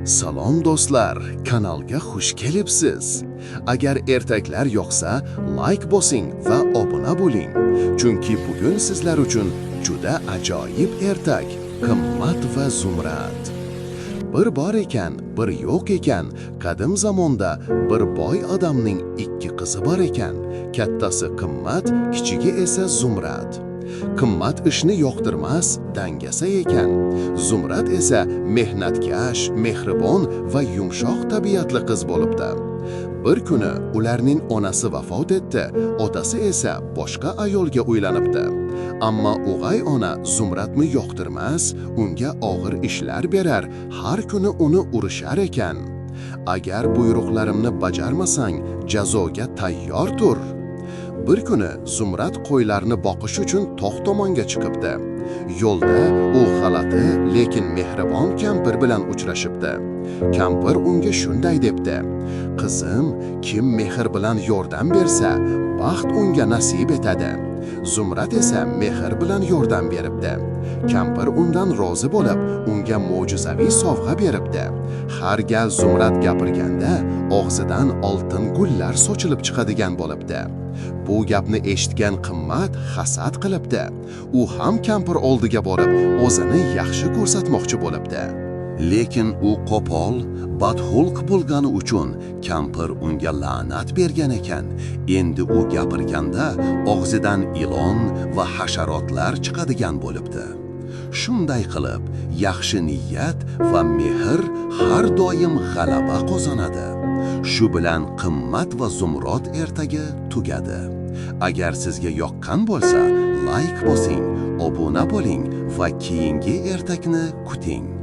Salom do'stlar, kanalga xush kelibsiz. Agar ertaklar yoqsa, like bosing va obuna bo'ling. Chunki bugun sizlar uchun juda ajoyib ertak, Qimmat va Zumrad. Bir bor ekan, bir yo'q ekan, qadim zamonda bir boy odamning ikki qizi bor ekan. Kattasi Qimmat, kichigi esa Zumrad. Qimmat ishni yoqtirmas, dangasa ekan. Zumrad esa mehnatkash, mehribon va yumshoq tabiatli qiz bo'libdi. Bir kuni ularning onasi vafot etdi, otasi esa boshqa ayolga uylanibdi. Ammo o'g'ay ona Zumradni yoqtirmas, unga og'ir ishlar berar, har kuni uni urishar ekan. Agar buyruqlarimni bajarmasang, jazoga tayyor tur. Bir kuni Zumrad qo'ylarni boqish uchun tog' tomonga chiqibdi. Yo'lda u g'alati, lekin mehribon kampir bilan uchrashibdi. Kampir unga shunday debdi: "Qizim, kim mehr bilan yordam bersa, baxt unga nasib etadi." Zumrad esa mehr bilan yordam beribdi. Kampir undan rozi bo'lib, unga mo'jizaviy sovg'a beribdi. Har gal Zumrad gapirganda og'zidan oltin gullar sochilib chiqadigan bo'libdi. Bu gapni eshitgan Qimmat hasad qilibdi. U ham kampir oldiga borib, o'zini yaxshi ko'rsatmoqchi bo'libdi. Lekin u qo'pol, badxulq bo'lgani uchun kampir unga la'nat bergan ekan. Endi u gapirganda og'zidan ilon va hasharotlar chiqadigan bo'libdi. Shunday qilib, yaxshi niyat va mehr har doim g'alaba qozonadi. Shu bilan Qimmat va Zumrad ertagi tugadi. Agar sizga yoqqan bo'lsa, like bosing, obuna bo'ling va keyingi ertakni kuting.